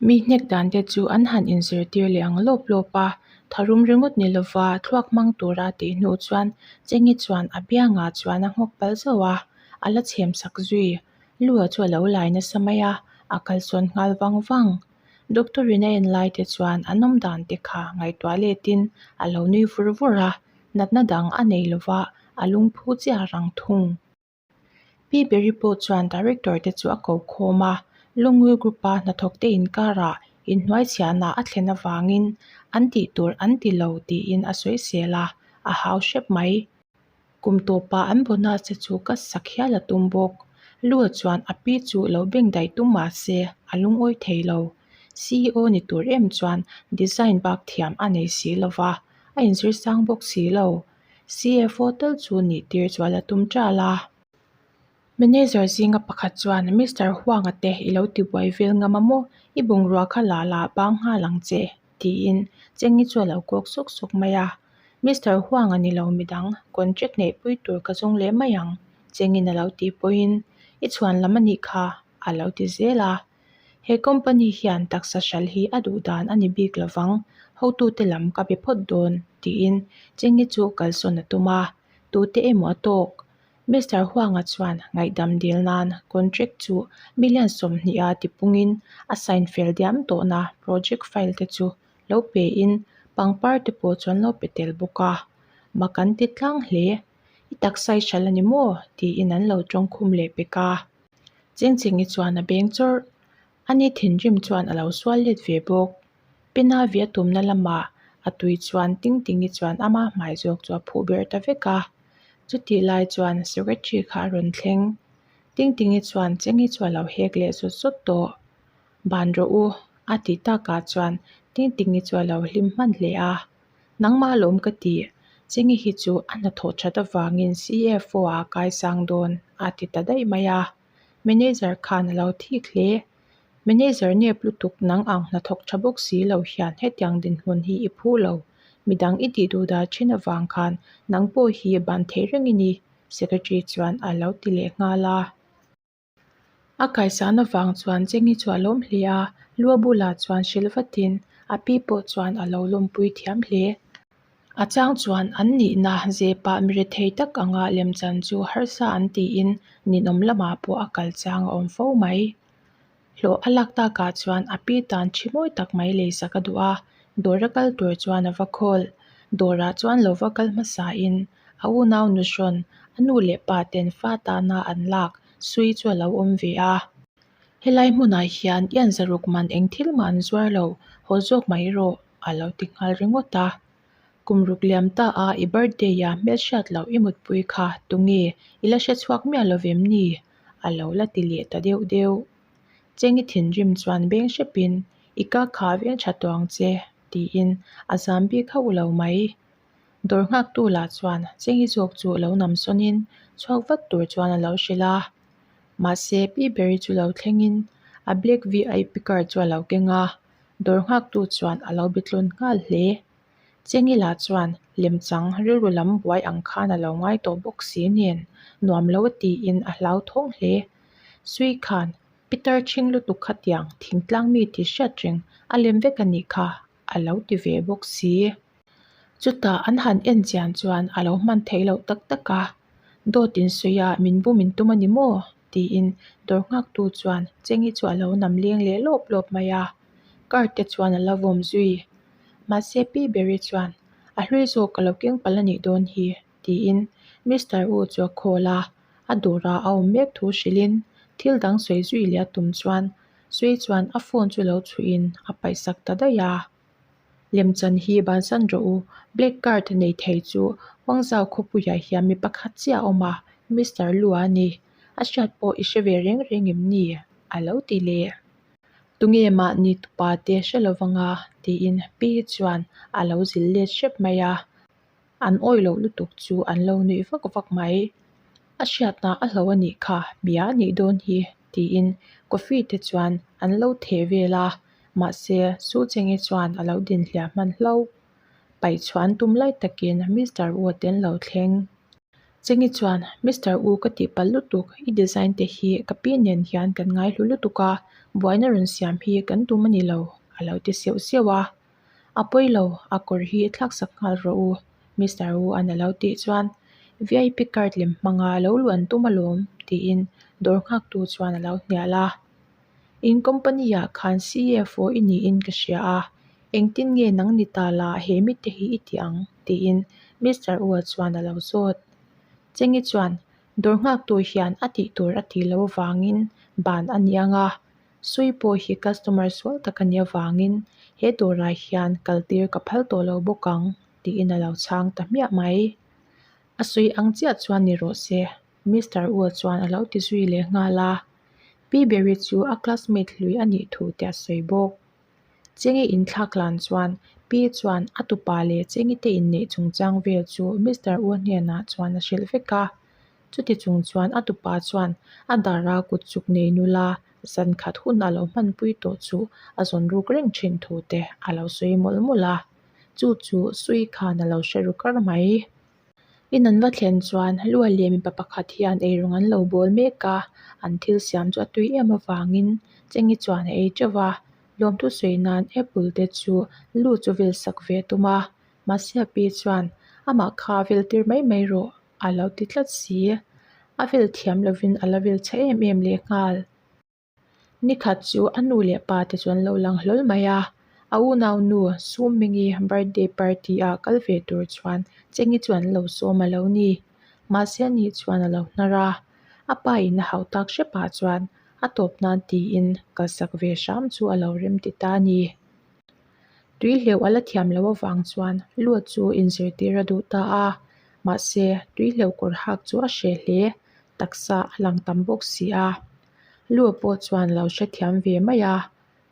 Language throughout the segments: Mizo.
Mi hnek dan te chu an han inzirtir leh ang lawp lawp a, tharum ringawt ni lova thluak hmang tura tih hnu chuan Chengi chuan a biangah chuan a nghawk palh zauh a, a la chhem sak zui. Lua chu a lo lai nasa mai a, a kalsawn nghal vang vang. Doctor in a en lai te chuan an awm dan te kha ngaihtuah letin a lo nui vur vur a, natna dang a nei lova a lungphu chiah rang thung. Pi Berry pawh chuan Director te chu a ko khawm a, Lungui Group a hnathawk te inkarah inhnuaichhiahna a thlen avangin an tih tur an ti lo tiin a sawi sel a, a hau hrep mai. Kum tawpah an bonus te chu ka sak hial a tum bawk. Lua chuan a pi chu lo beng daih tum mah se a lungawi thei lo. CEO ni tur em chuan design bak thiam a nei si lo va, a inzir sang bawk si lo. CFO tal chu nih tir chual a tum ṭal a. Manager zinga pakhat chuan Mister Huanga te i lo ti buai vel ngam a maw? I bungrua kha la la bang nghal ang che tiin Chengi chu a lo kawk sawk sawk mai a. Mister Huanga ni lo midang contract neihpui tur ka zawng leh mai ang Chengin a lo tih pawhin i chhuan lam a nih kha a lo ti zel a. He company hian taksa hral hi a duh dan a ni bik lovang, hotute lam ka be phawt dawn, tiin Chengi chu kalsawn a tum a, tute emaw a tawk. Mister Huanga chuan ngaihdam dil nan contract chu million 20 a tipungin a sign fel diam tawhna project file te chu lo pein pangpar te pawh chuan lo pe tel bawk a, mak an ti tlang hle. I taksa i hral a ni maw? tiin an lo tawngkhum leh pek a. Chengchengi chuan a beng chawrh. Ani thinrim chuan a lo sual let ve bawk. Pena vi a tumna lamah a tui chuan Tingtingi chuan ama hmai zawk chu a phuh ber ta vek a. Chutih lai chuan secretary kha a rawn thleng. Tingtingi chuan Chengi chu a lo hek leh zawt zawt tawh. Ban rawh u, a tih takah chuan Tingtingi chu a lo hlim hman hle a. Nangmah alawm ka ti, Chengi hi chu a hnathawh that avangin CFO ah a kaisang dawn a ti ta daih mai a. Manager khan a lo thik hle. Manager nep lutuk nang ang hnathawk tha bawk si lo hian hetiang dinhmun hi i phu lo. Midang i tih duh dah thin avang khan nang pawh hi ban theih reng i ni, Secretary chuan a lo ti leh nghal a. A kaisan avang chuan Chengi chu a lawm hle a, Lua bulah chuan hrilh vatin a pi pawh chuan a lo lawmpui thiam hle. A chang chuan an nihna zepah mi rethei tak anga lemchan chu harsa an tiin ninawm lamah pawh a kal chang a awm fo mai. Hlawh a lak takah chuan a pi tan thi mawi tak mai leisak a duh a, dawr a kal tur chuan a va khawl. Dawrah chuan lo va kal hmasain a unau nuhrawn a nu leh pa ten fa tana an lak sui chu a lo awm ve a. Helai hmunah hian ian zaruk man eng thil mah an zuar lo, haw zawk mai rawh a lo ti nghal ringawt a. Kum ruk liam ta a i birthday a hmelhriat loh i mutpui kha tunge i la hrechhuak miah lo vem ni? a lo la ti leh ta deuh deuh. Chengi thinrim chuan beng hrepin i ka kha veng tha tawh ang che tiin a zam bik hauh lo mai. Dawr nghaktu lah chuan Chengi zawk chu lo nam sawnin chhuak vat tur chuan a lo hrilh a. Mahse Pi Berry chu lo thlengin a black VIP car chu a lo keng a, dawr nghaktu chuan a lo be tlawn nghal hle. Chengi lah chuan lemchang rilru lam buai ang khan a lo ngai tawh bawk si nen nuam lo a tiin a hlauthawng hle. Sui khan Peter ṭhing lutuk khatiang thingtlang mi tih hriat reng a lem vek a nih kha a lo ti ve bawk si. Chutah an han en chian chuan a lo hman theih loh tak tak a, Dawt insuih a min bum in tum a ni maw? tiin dawr nghaktu chuan Chengi chu a lo nam leng leh lawp lawp mai a, car te chuan a la vawm zui. Mahse Pi Berry chuan a hlui zawk ka lo keng palh a nih dawn hi tiin Mister Wu chu a call a, a dawrah a awm mek thu hrilhin thil dang sawi zui leh a tum chuan Sui chuan a phone chu lo chhuihin a paihsak ta daih a. Lemchan hi bansan rawh u, black card nei thei chu Huangzau khawpuiah hian mi pakhat chiah a awm a, Mister Lu a ni. A hriat pawh i hre ve reng reng em ni? a lo ti leh. Tunge mahni tupa te hre lovanga tiin Pi chuan a lo zil let hrep mai a. An awih loh lutuk chu an lo nuih vak vak mai. A hriatna a hlo a nih kha, bia a nih dawn hi tiin coffee te chuan an lo theh vel a, mahse Su Chengi chuan a lo din hliah hman hlo. Paih chhuah an tum lai takin Mister Wu te an lo thleng. Chengi chuan, Mister U ka tihpalh lutuk, i design te hi ka pi nen hian kan ngaihlu lutuk a, buaina rawn siam hi kan tum a ni lo, a lo ti seuh seuh a. A pawi lo, a kawr hi thlaksak nghal rawh u, Mister U an a lo tih chuan, VIP card lem hmanga lo luh an tum alawm, tiin dawr nghaktu chuan a lo hnial a. In company ah khan CFO i niin ka hria a, engtin nge nang ni ta la he mite hi i ti ang? tiin Mister Ua chuan a lo zawt. Chengi chuan dawr nghaktu hian a tih tur a tih loh avangin ban a ni ang a, Sui pawh hi customer sual tak a nih avangin he dawrah hian kal tir ka phal tawh lo bawk ang tiin a lo chhang ta hmiah mai. A sawi ang chiah chuan ni rawh se, Mister Ua chuan a lo ti zui leh nghal a. Pi Berry chu a classmate hlui a nih thu te a sawi bawk. Chengi inthlak hlan chuan Pi chuan a tupa leh Chengi te inneih chungchang vel chu Mister U hnenah chuan a hrilh vek a. Chuti chung chuan a tupa chuan a dara kut chuk nei nula zan khat hun a lo hmanpui tawh chu a zawn ruk reng thin thu te a lo sawi mawlh mawlh a. Chu chu Sui khan a lo hre ru kar mai. In an va thlen chuan Lua leh mipa pakhat hian eirawng an lo bawl mek a, an thil siam chu a tui em avangin Chengi chuan a ei teuh a, lawmthu sawi nan apple te chu lu chu vel sak ve a tum a, mahse a pi chuan amah kha vel tir mai mai rawh a lo ti tlat si, a vel thiam lovin a la vel chhe em em lehnghal. Nikhat chu a nu leh pa te chu an lo lang hlawl mai a, a unau nu Sumingi birthday party ah kal ve tur chuan Chengi chu an lo sawm a lo ni. Mahse ani chuan a lo hnar a, a pa in a hauh tak hrep ah chuan a tawp nan tiin kalsak ve hram chu a lo rem ti ta a ni. Tui hleuh a la thiam loh avang chuan Lut chu inzirtir a duh ta a, mahse tui hleuh kawr hak chu a hreh hle, taksa a lang tam bawk si a. Lu pawh chuan lo hrethiam ve mai a,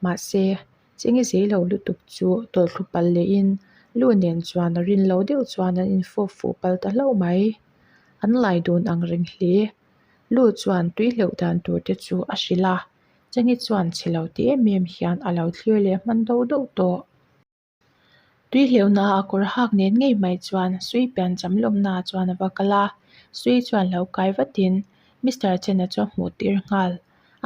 mahse Chengi zei lo lutuk chu tawlhthlu pal lehin Lu nen chuan a rin lo deuh chuan an infawp fuh pal ta hlauh mai. An lai dun ang reng hle. Lu chuan tui hleuh dan tur te chu a hrilh a, Chengi chuan chhe lo ti em em hian a lo thlir leh hman deuh deuh tawh. Tui hleuhna a kawr hak nen ngei mai chuan Sui pian cham lawmna chuan a va kal a, Sui chuan lo kai vatin Mister Chen-a chu a hmuh tir nghal.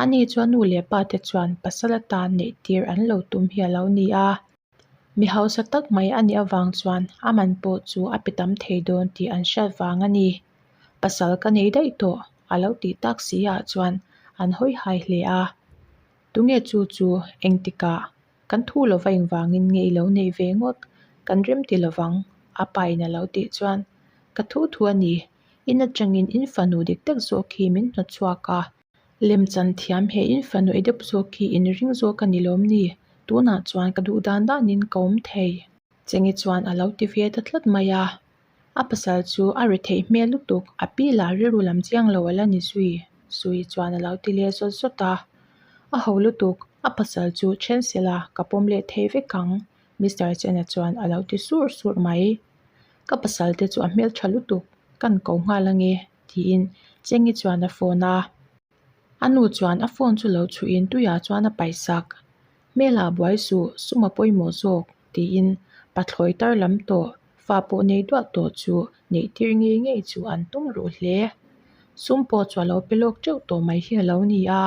Ani chuan nu leh pa te chuan pasal atan neih tir an lo tum hi a lo ni a. Mi hausa tak mai a nih avang chuan a man pawh chu a pe tam thei dawn tih an hriat vang a ni. Pasal ka nei daih tawh a lo tih tak si ah chuan an hawi hai hle a. Tunge chu chu engtikah Kan thu lova engvangin nge i lo neih ve ngawt? Kan rem ti lovang, a pa in a lo tih chuan, Ka thu thu a ni, in atangin in fanu dik tak zawk hi min hnawt chhuak a, lemchan thiam he in fanu i deuh zawk hi in ring zawk a ni lawm ni? Tunah chuan ka duh dan danin ka awm thei. Chengi chuan a lo ti ve ta tlat mai a, a pasal chu a ri theih hmel lutuk, a pi lah rilru lam chiang lo a la ni zui, Sui chuan a lo ti leh zawt zawt a. A ho lutuk, a pasal chu then sela ka pawm leh thei vek ang, Mister Chen-a chuan a lo ti sur sur mai. Ka pasal te chu a hmeltha lutuk, kan ko nghal ange, tiin Chengi chuan a phone a. A nu chuan a phone chu lo chhuihin tuiah chuan a paihsak. Hmelah buai suh, sum a pawimawh zawk, tiin pathlawi tar lam tawh, fa pawh nei duah tawh chu neih tir ngei ngei chu an tum ruh hle. Sum pawh chu a lo pe lawk teuh tawh mai hi a lo ni a.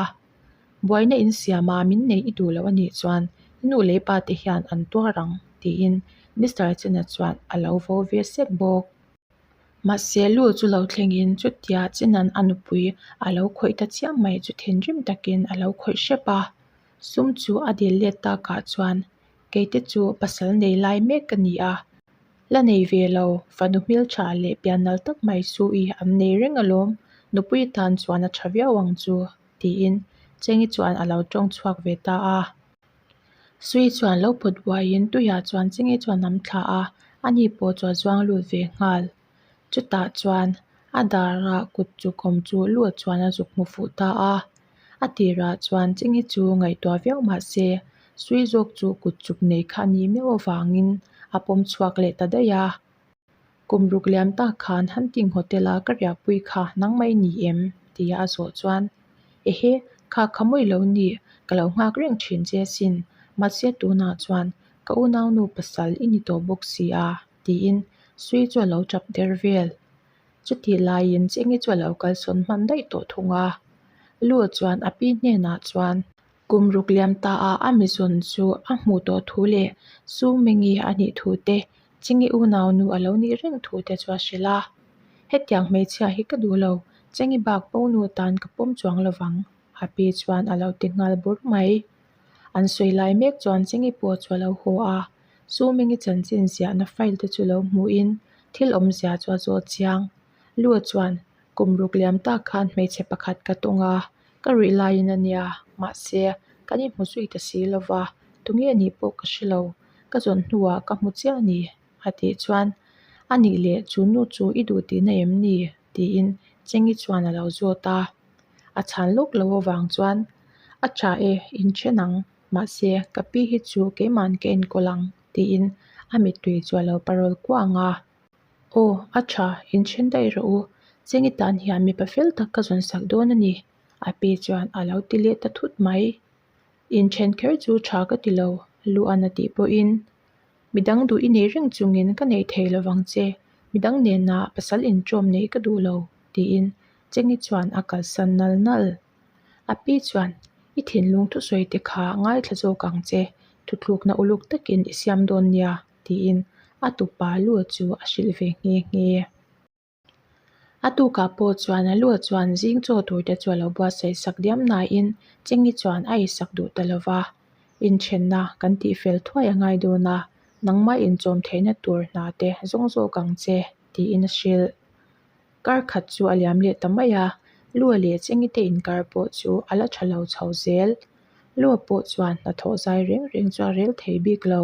Buaina insiama min neih i duh loh a nih chuan i nu leh pa te hian an tuar ang, tiin Mister Chena chuan a lo vo ve sek bawk. Mahse lu chu lo thlengin chutia Chena'n a nupui a lo khawih ta chiam mai chu thinrim takin a lo khawih hrep a. Sum chu a dil let takah chuan keite chu pasal nei lai mek ka ni a, la nei ve lo, fanu hmeltha leh piannal tak mai chu i an nei reng alawm, nupui tan chuan a tha viau ang chu, tiin Chengi chuan a lo tawng chhuak ve ta a. Sui chuan lo pawt buaiin tuiah chuan Chengi chuan an thlah a, ani pawh chu a zuang lut ve nghal. Chutah chuan a darah kut chu kawm chu lut chuan a zuk hmu fuh ta a. A tirah chuan Chingi chu ngaihtuah viau mah se Sui zawk chu kut chuk nei kha a nih meuh avangin a pawm chhuak leh ta daih a. Kum ruk liam tak khan Hunting Hotel a ka riahpui kha nangmah i ni em? tia a zawh chuan Ehe, kha kha mawi lo ni, ka lo nghak reng thin che asin, mahse tunah chuan ka unaunu pasal i ni tawh bawk si a. tiin Sui chu a lo tap der vel. Chutih laiin Chengi chu a lo kalsawn hman daih tawh thung a. Lu chuan a pi hnenah chuan kum ruk liam ta a a mizawn chu a hmuh tawh thu leh Su Mengi a nih thu te, Chengi unaunu a lo nih reng thu te chu a hrilh a. Hetiang hmeichhia hi ka duh lo, Chengi bak bo nu tan ka pawm chuang lovang, a pi chuan a lo ti nghal bur mai. An sawi lai mek chuan Chengi pawh chu a lo haw a, Su Mengi chanchin ziahna file te chu lo hmuhin thil awmzia chu a zawt chiang. Lu chuan kum ruk liam tak khan hmeichhe pakhat ka tawng a, ka ruih laiin a nia, mahse kan inhmu zui ta si lo va, tunge nih pawh ka hre lo, ka zawn hnuah ka hmu chiah a ni, a tih chuan a nih leh chu nu chu i duh tihna em ni? tiin Chengi chuan a lo zawt a. A chhan lawk lo avang chuan a tha e, inthen ang, mahse ka pi hi chu keima'n ka enkawl ang tiin a mittui chu a lo parawl kuang a. Aw, a tha, inthen daih rawh u, Chengi tan hian mipa fel tak ka zawn sak dawn a ni, a pi chuan a lo ti leh ta thut mai. Inthen kher chu tha ka ti lo, Luan a tih pawhin Midang duh i nei reng chungin ka nei thei lovang che, midang nena pasal inṭawm neih ka duh lo, tiin Chengi chuan a kalsan nal nal. A pi chuan, I thinlung thusawi te kha ngaithla zawk ang che, thutlukna uluk takin i siam dawn nia, tiin a tupa lu chu a hrilh ve nghe nghe. A tukah pawh chuan a lu chuan zing chaw tur te chu a lo buatsaih sak diam nain Chengi chuan a eisak duh ta lo va, Inthenna kan tihfel thuai a ngai dawn a, nangmah inchawm theihna tur hna te zawng zawk ang che, tiin a hrilh. Kar khat chu a liam leh ta mai a, Lua leh Chengi te inkar pawh chu a la tha lo chho zel. Lua pawh chuan hnathawh zai reng reng chu a rel thei bik lo.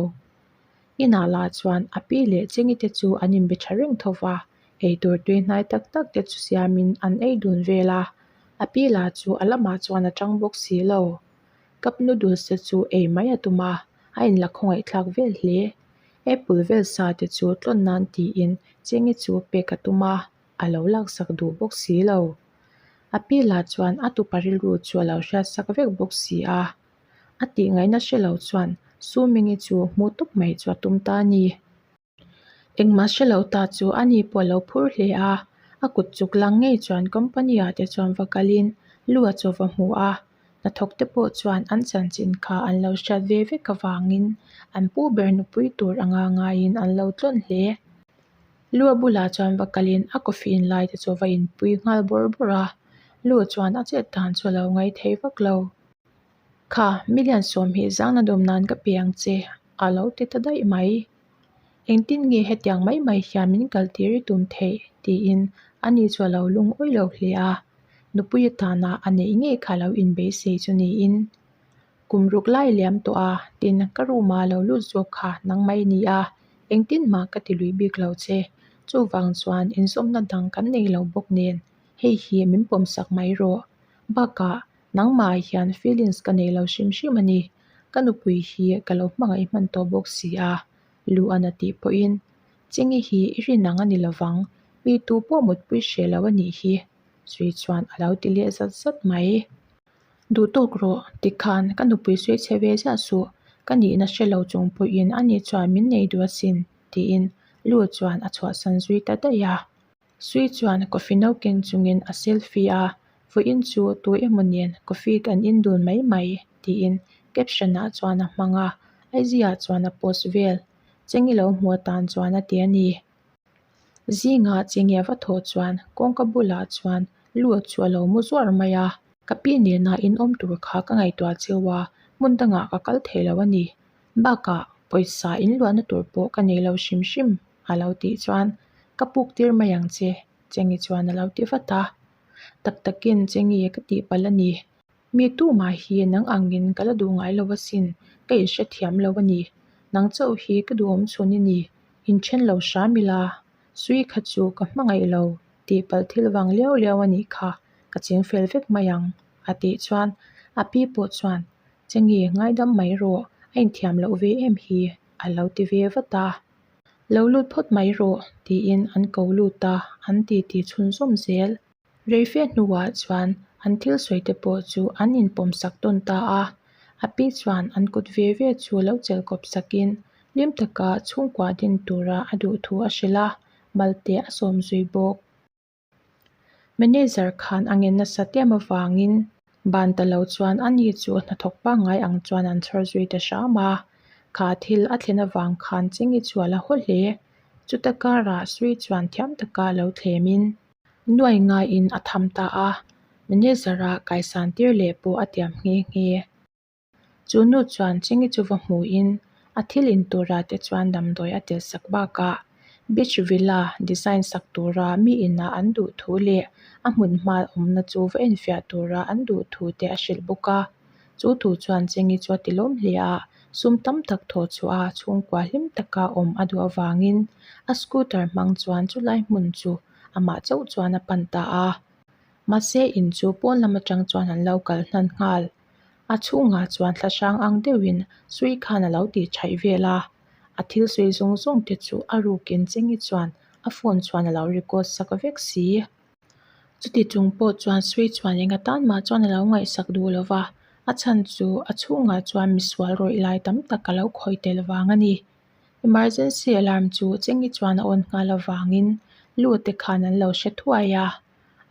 Inah lah chuan a pi leh Chengi te chu an inbe tha reng tho va, eitur tui hnai tak tak te chu siamin an ei dun vel a, a pi lah chu a lamah chuan a tang bawk si lo. Cup noodles te chu ei mai a tum a, a inla khawngaihthlak vel hle. Apple vel sa te chu tlawn nan tiin Chengi chu pek a tum a, a lo laksak duh bawk si lo. A pi lah chuan a tupa rilru chu a lo hriatsak vek bawk si a. A tih ngaihna hre lo chuan Su Mingi chu hmuh tawp mai chu a tum ta a ni. Engmah hre lo ta chu a ni pawh a lo phur hle a, a kut chuk lang ngei chuan company ah te chuan va kalin lu a chaw va hmu a, hnathawk te pawh chuan an chanchin kha an lo hriat ve vek avangin an pu ber nupui tur anga ngaiin an lo tlawn hle. Lu a bulah chuan va kalin a coffee in lai te chu va inpui nghal bawrh bawrh a, lu chuan a chet dan chu a lo ngai thei vak lo. Kha, million 20 zangna dawm nan ka pe ang che, a lo ti ta daih mai. Engtin nge hetiang mai mai hian min kal tir i tum theih? tiin ani chu a lo lungawi lo hle a. Nupui atana a neih ngei kha lo inbeisei chu niin. Kum ruk lai liam tawh a, tin ka room ah lo lut zawk kha nangmah i ni a, engtin mah ka ti lui bik lo che. Chuvang chuan inzawmna dang kan nei lo bawk nen, hei hi min pawmsak mai rawh. Bakah Nangmah hian feelings ka nei lo hrim hrim a ni. Ka nupui hi ka lo hmangaih hman tawh bawk si a, Luan a tih pawhin, Chengi hi i rin ang a ni lovang, mi tu pawh mutpui hreh lo a nih hi, Sui chuan a lo ti leh zat zat mai. Duh tawk rawh, tikhan ka nupui sawi chhe ve ziah suh, ka nihna hre lo chung pawhin ani chuan min nei duh asin, tiin Lu chuan a chhuahsan zui ta daih a. Sui chuan coffee no keng chungin a selfie a, vawiin chu tu emaw nen coffee kan in dun mai mai tiin caption ah chuan a hmang a, IG ah chuan a post vel. Chengi lo hmu atan chuan a ti a ni. Zingah Chengi a va thawh chuan kawngka bulah chuan lut chu a lo mu zuar mai a, ka pi nena inawm tur kha ka ngaihtuah cheu a, hmun dangah ka kal thei lo a ni. Bakah pawisa inluahna tur pawh ka nei lo hrim hrim a lo tih chuan ka puk tir mai ang che Chengi chuan a lo ti vat a. Tak takin Chengi ka tih palh a ni. Mi tumah hi nang angin ka la duh ngai lo asin, ka inhrethiam lo a ni. Nang chauh hi ka duhawm chhun i ni, inthen lo hram ila, sui kha chu ka hmangaih lo tih palh thil vang liau liau a nih kha, ka ching fel vek mai ang a tih chuan a pi pawh chuan Chengi ngaidam mai rawh, a inthiam loh ve em hi a lo ti ve vat a. Lo lut phawt mai rawh tiin an ko lut a, an ti ti chhunzawm zel. Reife hnuah chuan an thil sawi te pawh chu an inpawm sak tawn ta a. A pi chuan an kut ve ve chu lo chelh kawp sakin hlim taka chhungkua din tura a duh thu a hrilh a, malte a sawm zui bawk. Manager khan a ngen nasa tiam avangin ban ta lo chuan ani chu hnathawk pangngai ang chuan an chhawr zui ta hram a. Kha thil a thlen avang khan Chengi chu a la haw hle. Chuta karah Sui chuan thiam taka lo thlemin nuai ngaiin a tham ta a. Manager-a kaisan tir leh pawh a tiam nghe nghe. Chu nu chuan Chengi chu va hmuhin a thil in turah te chuan damdawi a tel sak bakah Beach Villa design sak tura mi inah an duh thu leh a hmun hma awmna chu va enfiah tura an duh thu te a hrilh bawk a. Chu thu chuan Chengi chu a ti lawm hle a, sum tam tak thawh chhuah a chhungkua hlim taka awm a duh avangin a scooter hmang chuan chulai hmun chu amah chauh chuan a pan ta a. Mahse in chu pawn lam atang chuan an lo kal hnan nghal. A chhungah chuan thla hrang ang deuhin sui khan a lo tih thaih vel a, a thil sawi zawng zawng te chu a rukin Chengi chuan a phone chuan a lo record sak vek si. Chuti chung pawh chuan sui chuan eng atan mah chuan a lo ngaihsak duh lo va, a chhan chu a chhungah chuan misual rawih lai tam tak a lo khawi tel vang a ni. Emergency alarm chu Chengi chuan a on nghal avangin lu te khan an lo hre thuai a.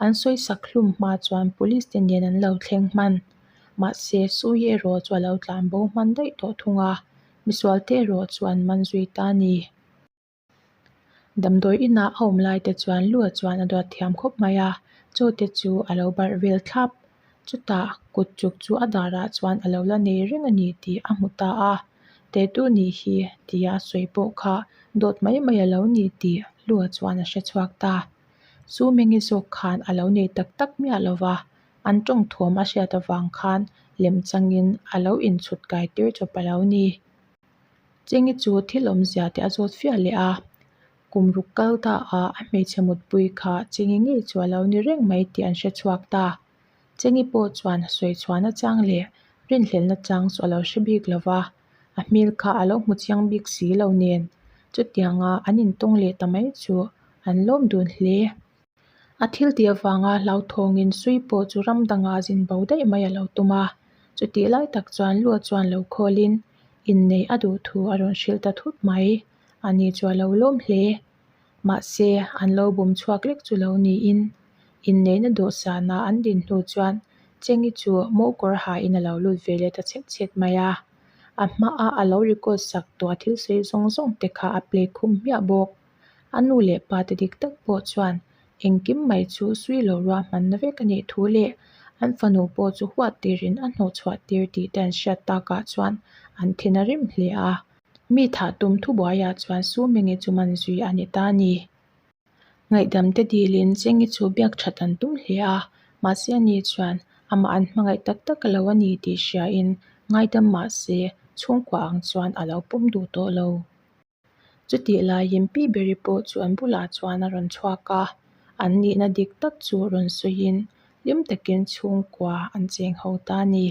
An sawisak hlum hma chuan police te nen an lo thleng hman. Mahse, Sui erawh chu a lo tlan bo hman daih tawh thung a, misual te erawh chu an man zui ta a ni. Damdawi inah a awm lai te chuan Lua chuan a duat thiam khawp mai a, chaw te chu a lo barh vel thlap. Chutah kut chuk chu a darah chuan a lo la nei reng a ni tih a hmu ta a, Tattoo nih hi tia a sawi pawh kha dawt mai mai a lo ni tih Lua chuan a hre chhuak ta. Chu Mengi zawk khan a lo nei tak tak miah lo va, an tawng thuam a hriat avang khan lem changin a lo inchhut kai tir chawp a lo ni. Chengi chu thil awmzia te a zawt fiah leh a, kum ruk kal ta a a hmeichhe mutpui kha Chengi ngei chu a lo ni reng mai tih an hre chhuak ta. Chengi pawh chuan sawi chhuahna chang leh rinhlelhna chang chu a lo hre bik lo va, a hmel kha a lo hmu chiang bik si lo nen chutianga an intawng leh ta mai chu an lawm dun hle. A thil tih avanga hlauthawngin sui pawh chu ram dangah zin bo daih mai a lo tum a, chutih lai tak chuan Lua chuan lo khawlin inneih a duh thu a rawn hrilh ta thut mai. Ani chu a lo lawm hle. Mahse, an lo bum chhuak lek chu lo niin inneihna dawhsana an din hnu chuan Chengi chu mo kawr hain a lo lut ve leh ta chhet chhet mai a. A hmaa a lo record sak tawh a thil sawi zawng zawng te kha a play khum hmiah bawk. A nu leh pa te dik tak pawh chuan engkim mai chu sui lo ruahmanna vek a nih thu leh an fanu pawh chu huat tirin a hnawhchhuah tir tih te an hriat takah chuan an thin a rim hle a. Mi thah tum thubuaiah chuan Su Mengi chu man zui a ni ta a ni. Ngaihdam te dilin Chengi chu biak that an tum hle a, mahse ani chuan amah an hmangaih tak tak lo a ni tih hriain ngaidam mahse chhungkua ang chuan a lo pawm duh tawh lo. Chutih laiin Pi Beri pawh chu an bulah chuan a rawn chhuak a, an nihna dik tak chu rawn sawiin hlim takin chhungkua an cheng ho ta a ni.